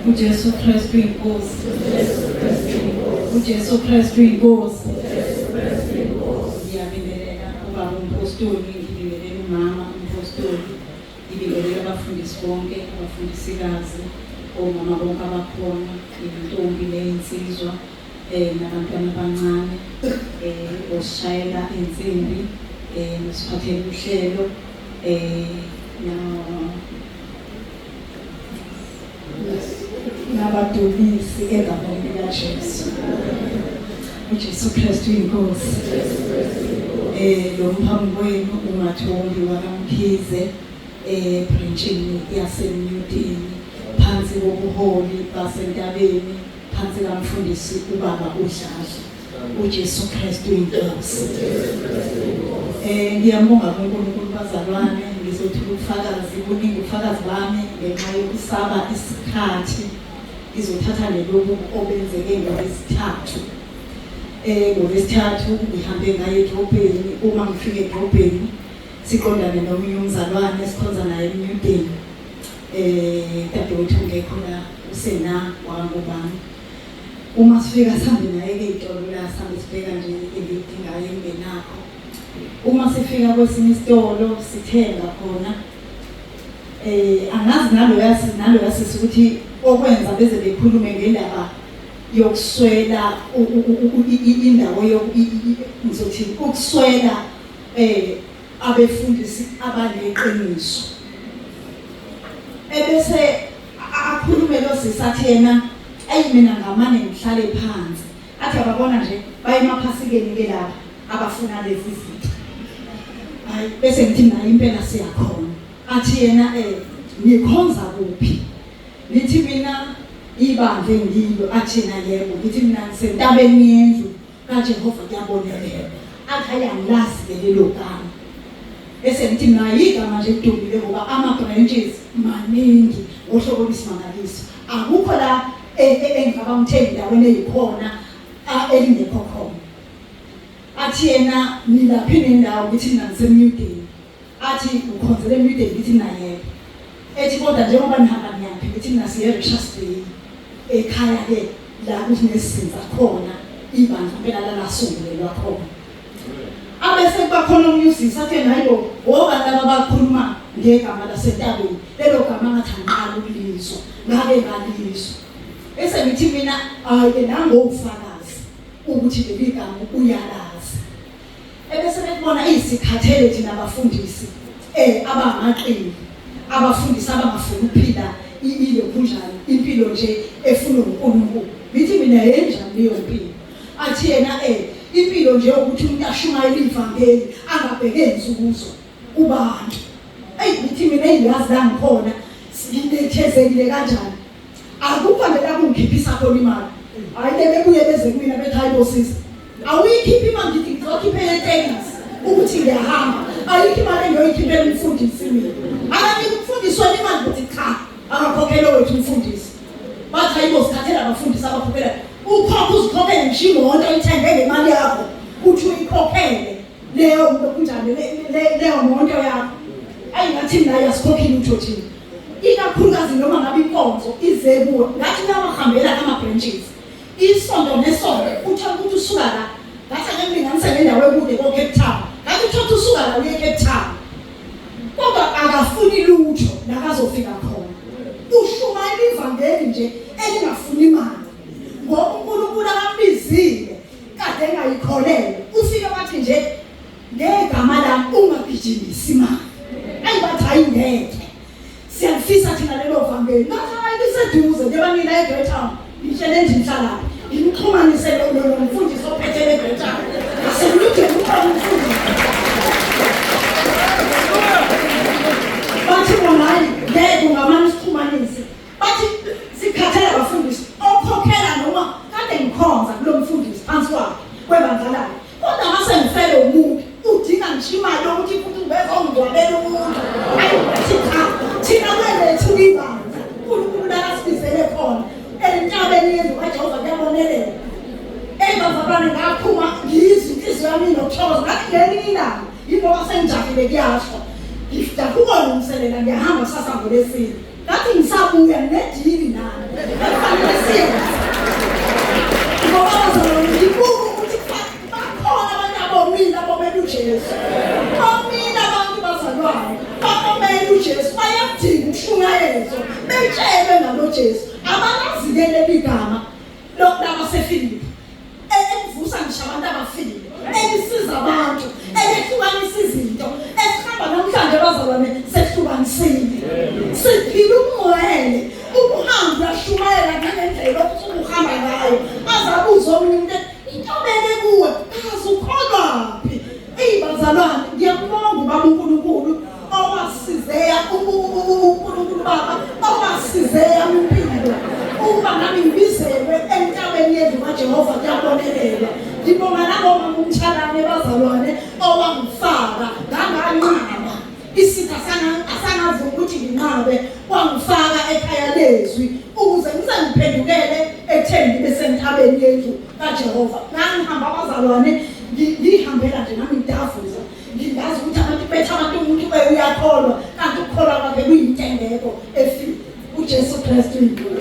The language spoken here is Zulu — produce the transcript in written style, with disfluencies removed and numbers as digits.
UJesu Kristu inkosi. UJesu Kristu inkosi. Ngiyabingelela ubaba umpostoli, ngibingelela umama umpostoli, ngibingelela abafundisi bonke, abafundisikazi, omama bonke abakhona, intombi neyinsizwa nabantwana abancane osishayela insimbi nosiphathela uhlelo na nabadumisi egameni likaJesu. UJesu Kristu inkosi. Lo mphambi kwenu uMathombi wakaMkhize ebranchini yaseNewdene phansi kobuholi basentabeni phansi kamfundisi ubaba uDladla. uJesu Kristu inkosi. Ngiyambonga kuNkulunkulu bazalwane, ngizothula ubufakazi, buningi ubufakazi bami ngenxa yokusaba isikhathi. Ngizothatha nelobu obenzeke ngolwesithathu. Ngolwesithathu ngihambe ngaye edrobheni, uma ngifika edrobheni siqondane nomunye umzalwane esikhonza naye eMnyudeni. Dadewethu ngekho la usena wangubani. Uma sifika sihambe naye-ke itolo la sihambe sibheka nje engiyidingayo engingenakho. Uma sifika kwesinye isitolo sithenga khona angazi naloya naloya sisi ukuthi okwenza beze bekhulume ngendaba yokuswela indawo ngizothi ukuswela abefundisi abaneqiniso ebese akhulume lo sisi athi yena ayi mina ngamane ngihlale phansi athi ababona nje baye emaphasikeni ke lapha abafuna lezi zinto hayi bese ngithi naye impela siyakhona athi yena nikhonza kuphi ngithi mina ibandla engilo athi yena yebo ngithi mina ngisentabeni yendlu kaJehova kuyabonelela athi ayangilazi ke lelo gama bese ngithi mina yigama nje lidumile ngoba ama-branches maningi ngohlobo lwesimangaliso akukho la engicabanga ukuthi endaweni eyikhona elingekho khona athi yena nilaphi nendawo ngithi mina ngisemnyudeni athi ukhonzele emnyudeni ngithi mina yebo ethi kodwa njengoba nihamba niyaphi ngithi mina siye eRichards Bay ekhaya ke la kunesinza khona ibandla impela lalasungulelwa khona abese kuba khona omunye usisi athi yena hayibo obani laba bakhuluma ngegama lasentabeni lelo gama ngathi angiqala ukulizwa ngake ngalizwa bese ngithi mina hayi ke nangofakazi ukuthi leli gama uyalazi ebese bekubona isikhathele thina abafundisi abangamaqili abafundisi abangafuni ukuphila ile kunjani impilo nje efuna uNkulunkulu ngithi mina yenjani leyo mpilo athi yena impilo nje ukuthi umuntu ashumayele ivangeli angabheke inzuzo kubantu eyi ngithi mina engiyazi la ngikhona nginethezekile kanjani akukho nje la kungikhiphisa khona imali hayi bebebuye beze kumina bethi hayi bosisi awuyikhiphi imali ngithi ngizokhipha eyetekisi ukuthi ngiyahamba ayikho imali engiyoyikhiphela umfundisi mina akanike umfundisi wena imali ngithi cha akakhokhele wethu umfundisi bathi hayibo sikhathele abafundisi abakhokhela ukhokha uzikhokhele ngisho imoto oyithenge ngemali yakho uthi uyikhokhele leyo kunjani leyo moto yakho ayi ngathi mina yasikhokhile utho thina ikakhulukazi noma ngabe inkonzo ize kuwe ngathi uyawahambela ama-branches isonto nesonto uthola ukuthi usuka la ngathi ake ngilinganise ngendawo ekude ko-Cape Town ngathi uthola ukuthi usuka la uye e-Cape Town kodwa akafuni lutho nakazofika khona ushumayela ivangeli nje elingafuni imali ngoba uNkulunkulu akambizile kade engayikholelwa ufike wathi nje ngegama lami ungagijimisi imali ayi bathi hayi ngeke siyalifisa thina lelo vangeli ngathi hayi liseduze njengoba nina eGreat Town ngitshele nje ngihlala ngimxhumanise lo mfundisi ophethe le-Great Town asekuludeni ukhona umfundisi bathi bona hayi ngeke ungamane usixhumanise bathi sikhathele abafundisi okhokhela noma kade ngikhonza kulo mfundisi phansi kwakhe kwebandla lakhe kodwa mase ngifele umuntu udinga ngisho imali yokuthi futhi ubezongcwabela umuntu ayi bathi cha thina kwelethu ibandla uNkulunkulu lakasibizele khona entabeni yendlu kaJehova kuyabonelela eyi bazalwane ngaphuma ngiyizwa inhliziyo yami inokuthokoza ngathi ngelinye ilanga yingoba sengijahile kuyasho ngijaha ukolungiselela ngiyahamba kusasa ngolwesine ngathi ngisabuya nginedili nami noJesu. Abalazi-ke leli gama labaseFilipi elivusa ngisho abantu abafile, elisiza abantu, elehlukanisa izinto. Esihamba namhlanje bazalwane sehlukanisile, siphila ubungcwele. Ukuhamba uyashumayela nangendlela okusuke uhamba ngayo, azabuze omunye umuntu into obeke kuwe kazi ukholwaphi. Eyi bazalwane, ngiyakubonga ubaba uNkulunkulu owasizeya uNkulunkulu baba owasizeya impilo ukuba nami ngibizelwe entabeni yendlu kaJehova kuyabonelelwa. Ngibonga nangomama umtshalane bazalwane owangifaka nganganqaba isitha asangavuma ukuthi nginqabe wangifaka ekhaya lezwi ukuze ngize ngiphendukele ekutheni ngibe sentabeni yendlu kaJehova. Ngangihamba abazalwane ngihambela nje nami ngidavuza ngingazi ukuthi abantu bethu abantu umuntu uyakholwa kanti ukukholwa kwakhe kuyintengeko efile. uJesu Kristu inkosi.